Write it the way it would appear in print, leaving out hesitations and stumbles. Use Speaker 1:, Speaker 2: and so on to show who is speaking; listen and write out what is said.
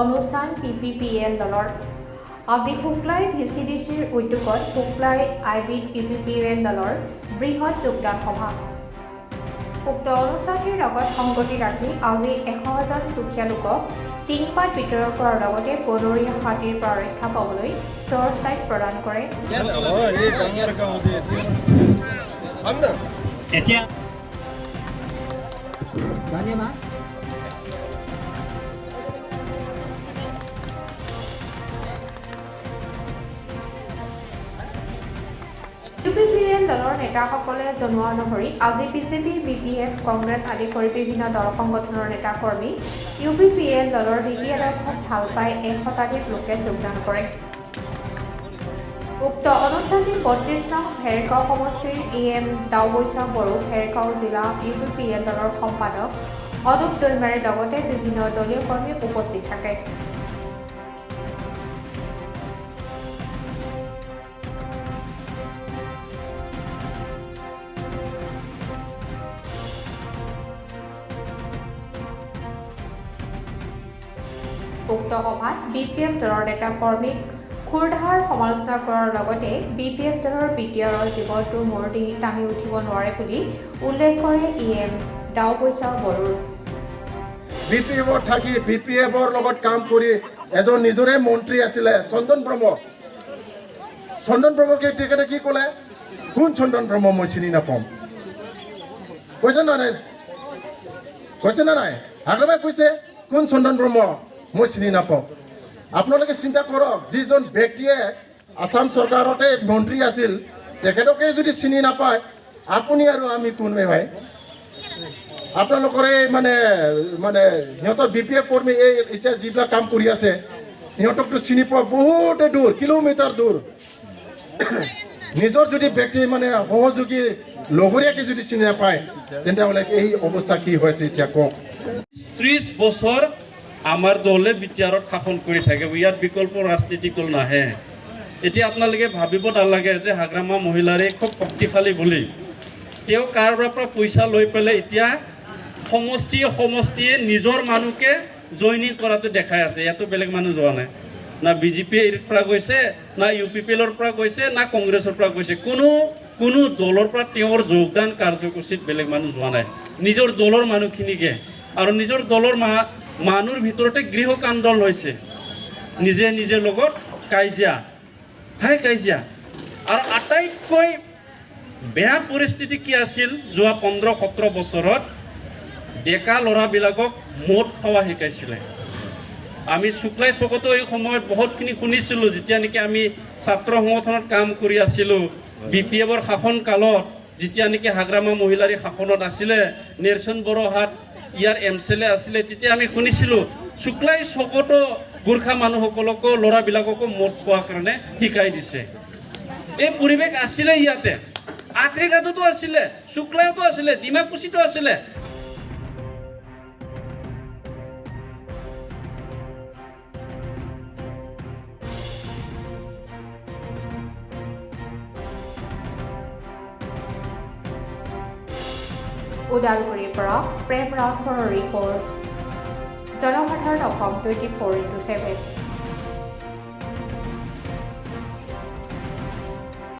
Speaker 1: অনুষ্ঠান পিপিপিএল দলৰ। আজি শুক্লাই ভিচিডিচিৰ উদ্যোগত শুক্লাই আই বিত ইউপিপিএল দলৰ বৃহৎ যোগদান সভা। উক্ত অনুষ্ঠানটিৰ লগত সংগতি ৰাখি আজি 100জন দুখীয়া লোকক টিংপাত বিতৰণ কৰাৰ লগতে বনৰীয়া হাতীৰ পৰা ৰক্ষা পাবলৈ টৰ্চ লাইট প্ৰদান কৰে। ইউপিপিএল দলৰ নেতাসকলে জনোৱা অনুসৰি আজি বিজেপি, বিপিএফ, কংগ্ৰেছ আদি কৰি বিভিন্ন দল সংগঠনৰ নেতাকৰ্মী ইউপিপিএল দলৰ নীতি আদৰ্শক ভাল পাই 1 শতাধিক লোকে যোগদান কৰে। উক্ত অনুষ্ঠানটিত 32 নং ভেৰগাঁও সমষ্টিৰ ই এম দাওবৈচা বড়ো, ভেৰগাঁও জিলা ইউপিপিএল দলৰ সম্পাদক অনুপ দৈমাৰীৰ লগতে বিভিন্ন দলীয় কৰ্মী উপস্থিত থাকে। উক্ত সভাত বিপিএফ দলৰ নেতা কৰ্মীক ক্ষুৰধাৰ সমালোচনা কৰাৰ লগতে বিপিএফ দলৰ বিটিআৰৰ জীৱনটো মূৰ ডিঙি টানি উঠিব নোৱাৰে বুলি উল্লেখ কৰে ই এম দাওবৈচা বড়োৰ।
Speaker 2: বিপিএফত থাকি বিপিএফৰ লগত কাম কৰি এজন নিজৰে মন্ত্ৰী আছিলে চন্দন ব্ৰহ্ম। চন্দন ব্ৰহ্মকে তেখেতে কি ক'লে, কোন চন্দন ব্ৰহ্ম মই চিনি নাপাওঁ, কৈছে না নাই, কৈছে না নাই, হাগ্ৰামাই কৈছে কোন চন্দন ব্ৰহ্ম মই চিনি নাপাওঁ। আপোনালোকে চিন্তা কৰক, যিজন ব্যক্তিয়ে আছাম চৰকাৰতে মন্ত্ৰী আছিল তেখেতকে যদি চিনি নাপায়, আপুনি আৰু আমি কোন ভাই? আপোনালোকৰ এই মানে মানে সিহঁতৰ বি পি এফ কৰ্মী এই এতিয়া যিবিলাক কাম কৰি আছে সিহঁতকতো চিনি পোৱা বহুতে দূৰ, কিলোমিটাৰ দূৰ। নিজৰ যদি ব্যক্তি মানে সহযোগী লগৰীয়াকে যদি চিনি নাপায় তেন্তে এই অৱস্থা কি হৈছে এতিয়া কওক।
Speaker 3: 30 বছৰ আমাৰ দলে বিটিআৰত শাসন কৰি থাকিব, ইয়াত বিকল্প ৰাজনীতিক দল নাহে। এতিয়া আপোনালোকে ভাবিব নালাগে যে হাগ্ৰামা মহিলাৰে খুব শক্তিশালী বুলি। তেওঁ কাৰোবাৰ পৰা পইচা লৈ পেলাই এতিয়া সমষ্টিয়ে সমষ্টিয়ে নিজৰ মানুহকে জইনিং কৰাটো দেখাই আছে। ইয়াতো বেলেগ মানুহ যোৱা নাই, না বিজেপিৰ পৰা গৈছে, না ইউ পি পি এলৰ পৰা গৈছে, না কংগ্ৰেছৰ পৰা গৈছে। কোনো কোনো দলৰ পৰা তেওঁৰ যোগদান কাৰ্যসূচীত বেলেগ মানুহ যোৱা নাই, নিজৰ দলৰ মানুহখিনিকে। আৰু নিজৰ দলৰ মানুহৰ ভিতৰতে গৃহকাণ্ডল হৈছে, নিজে নিজে লগত কাজিয়া, হাই কাজিয়া। আৰু আটাইতকৈ বেয়া পৰিস্থিতি কি আছিল, যোৱা 15-17 বছৰত ডেকা ল'ৰাবিলাকক মদ খোৱা শিকাইছিলে। আমি শুক্লাই চকতো এই সময়ত বহুতখিনি শুনিছিলোঁ, যেতিয়া নেকি আমি ছাত্ৰ সংগঠনত কাম কৰি আছিলোঁ বি পি এফৰ শাসনকালত, যেতিয়া নেকি হাগ্ৰামা মহিলাৰী শাসনত আছিলে, নেৰচন বড়োহাট ইয়াৰ এম চি এল এ আছিলে, তেতিয়া আমি শুনিছিলোঁ শুক্লাই চকতো গোৰ্খা মানুহসকলকো ল'ৰাবিলাককো মদ খোৱাৰ কাৰণে শিকাই দিছে। এই পৰিৱেশ আছিলে ইয়াতে, আত্ৰিঘাটতো আছিলে, শুক্লাইতো আছিলে, ডিমাকুছিতো আছিলে।
Speaker 1: ওদালগুৰিৰ পৰা প্ৰেম ৰাজবৰৰ ৰিপৰ্ট, জনসাধাৰণ অসম 24x7।